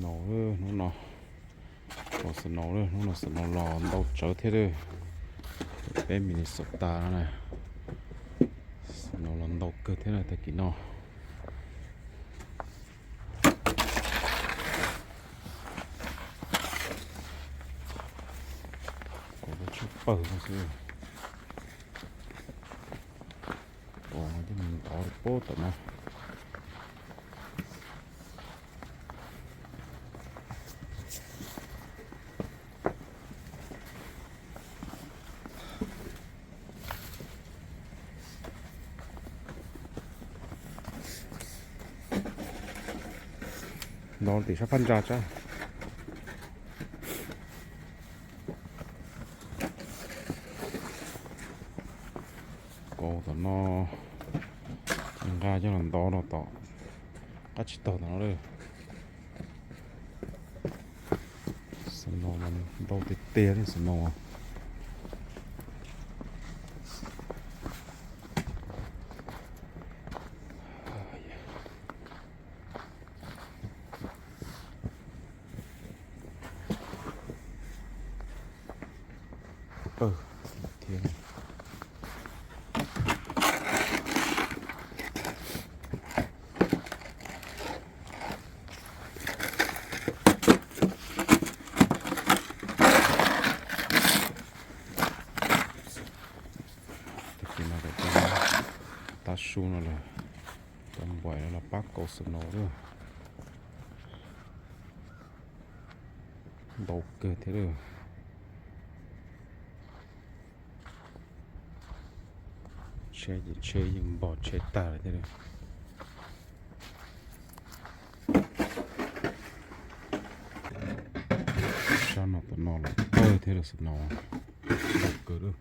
Snow hnub no, los snow, hnub no snow los ntau tsawv thiab lawm. Peb Minnesota no na, snow los ntau kawg thiab na tag kis no. Kaus tau tshaj pawg no xwb. Kaus no coj mus ntov rau pem tom no. Ntov tim sab phab ntsa tsab. Kaus tom no, nqa coj los ntov rau tom qab tsib taug tom no lawm. Snow mas ntau tiag tiag li snow. Pawg thiab. Tag kis no, tav su no lawm, cov npaim no los pab kaus snow lawm. Ntau kawg thiab lawm. Tsheb ces tsheb yeej npog tsheb tag lawm thiab lawm. Sab no tom no los pawg thiab lawm snow, ntau kawg lawm.